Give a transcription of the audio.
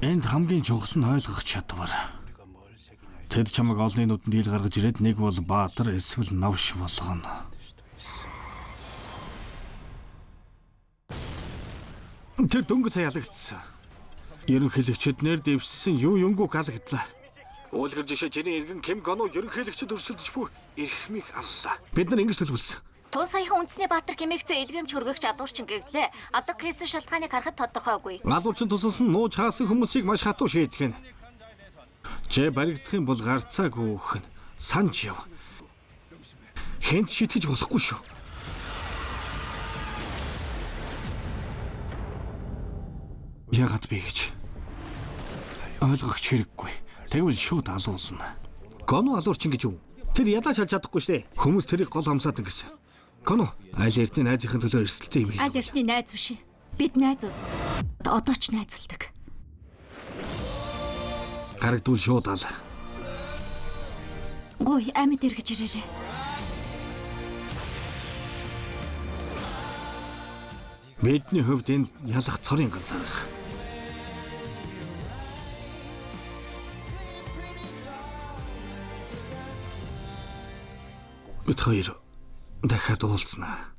Энд хамгийн чухал нь ойлгох чадвар. Тэд чамайг олонний нүдэнд ил гаргаж ирээд нэг бол баатар эсвэл новш болгоно. Тэр дөнгөж сая ялагдсан. Ерөнхийлөгчд нэр дэвшсэн юу юмгүй галагдлаа. Үүлгэр жишээ чиний иргэн Ким Гоно ерөнхийлөгчд өрсөлдөж буй эрхмийг аллаа. Бид нар ингэж төлөвлөсөн. Тун саяхан үндэсний баатар хэмээгцэн илгээмж хүргэгч алуурчин гэгдлээ. Алга хийсэн шалтгааныг харахад тодорхойгүй. Алуурчин тусалсан нууж хаасан хүмүүсийг маш хатуу шийдэх нь. Жээ баригдах юм бол гарцаагүй өөх нь. Санж яв. Хэнт шийтгэж болохгүй шүү. Яагаад бэ гэж ойлгох хэрэггүй. Тэгвэл шууд алуулна. Гоно алуурчин гэж юу? Тэр ядаж шалж чадахгүй штэ. Хүмүүс тэрийг гол хамсаад ингэсэн. Гоно аль эрдний найзынхын төлөө эрсдэлтэй юм. Аль эртний найз биш. Бид найзууд. Одоо ч найзалдаг. Харагдвал шууд ал. Гуй амьд эргэж ирээрэй. Бидний хувьд энэ ялах цорын ганц арга. Бид хоёр дахиад уулзнаа.